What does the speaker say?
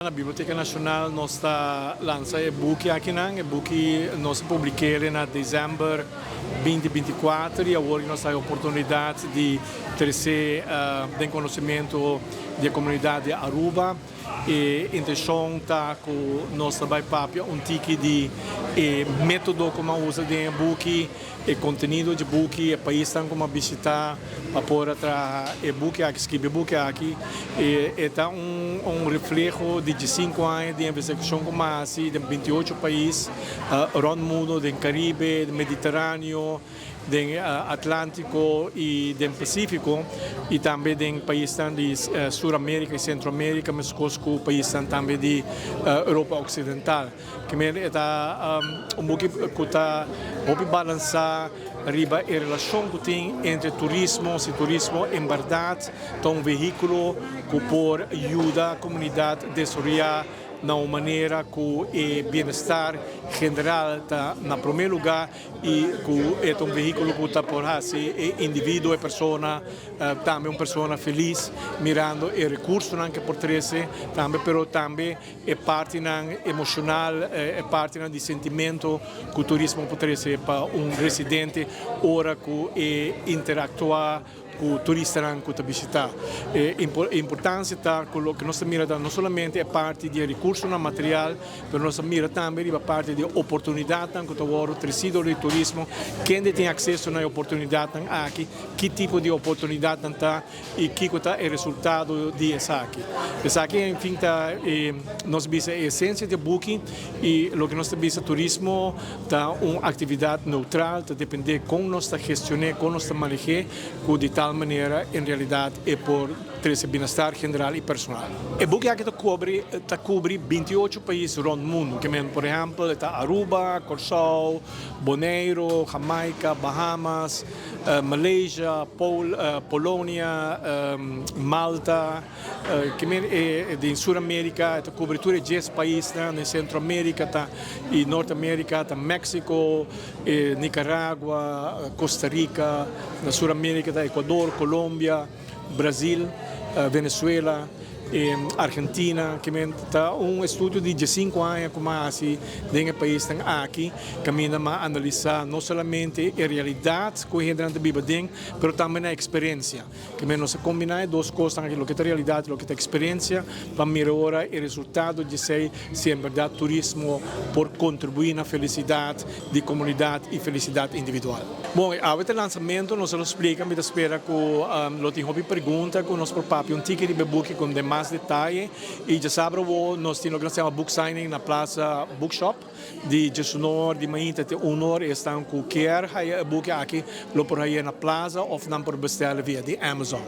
Na Biblioteca Nacional nos ta lansa e buki akinan. E buki nos a publik'el na december 2024 y awor nos ta e oportunidad di trece den conocimento di e comunidad di Aruba. E intencion ta cu nos ta bay papia un tiki di e metodo cu a usa den e buki, e contenido di buki, e paisnan cu a bishita pa por a traha e buki aki, skirbi e buki aki. E ta un refleho di 15 aña di investigacion cu a haci den 28 pais rond mundo, den Caribe, den Mediteraneo, den Atlantico y den Pacifico y tambe den paisnan di Sur America y Centro America, mescos cu paisnan tambe di Europa Occidental. Kimen ta un buki cu ta hopi balansa riba e relacion cu tin entre turismo, si turismo en berdad ta un vehiculo cu por yuda comunidad desaroya na un manera cu e bienestar general ta na prome lugar y cu e ta un vehiculo cu ta por haci e individuo, e persona, tambe un persona feliz mirando e recursonan cu por trece tambe, pero tambe e partinan emocional, e partinan di sentimento cu turismo por trece pa un residente ora cu e interactua cu turistanan cu ta bishita. E importancia ta cu loke nos ta mira ta no solamente e parti di e recursonan material, pero nos ta mira tambe riba parti di oportunidadnan cu ta wordo treci door di turismo, kende tin acceso na e oportunidadnan aki, ki tipo di oportunidadnan ta y kico ta e resultado di esaki. Esaki, en fin, ta nos bisa e esencia di e buki y loke nos ta bisa, turismo ta un actividad neutral, ta depende con nos ta gestione, con nos ta manehe, cu di tal manera en realidad e por trece bienestar general y personal. E buki aki ta cubri 28 pais rond mundo, kiermen, por ehempel, ta Aruba, Corsou, Bonaire, Jamaica, Bahamas, Malaysia, Polonia, Malta, kiermen di Sur America, ta cubri tur e 10 pais, na Centro America ta, y Norte America ta Mexico, Nicaragua, Costa Rica, na Sur America ta Ecuador, Colombia, Brasil, Venezuela, Argentina, kiermen ta un estudio di 5 aña cu m'a haci den e paisnan aki, caminda m'a analisa no solamente e realidad cu hende ta biba den, pero tambe na experiencia. Kiermen nos a combina e dos cos, loke ta realidad y loke ta experiencia, pa mira ora e resultado di esey si en berdad turismo por contribui na felicidad di comunidad y felicidad individual. Bon, awe ta lansamento, nos lo splica, mi ta spera cu lo tin hopi pregunta, cu nos por papia un tiki riba e buki cu mas detaye y diasabra nos tin loke nos yama book signing na Plaza Bookshop di 11 or di mainta te 1 or. Esnan cu kier haya e buki aki lo por haya na Plaza of nan por bestel via di Amazon.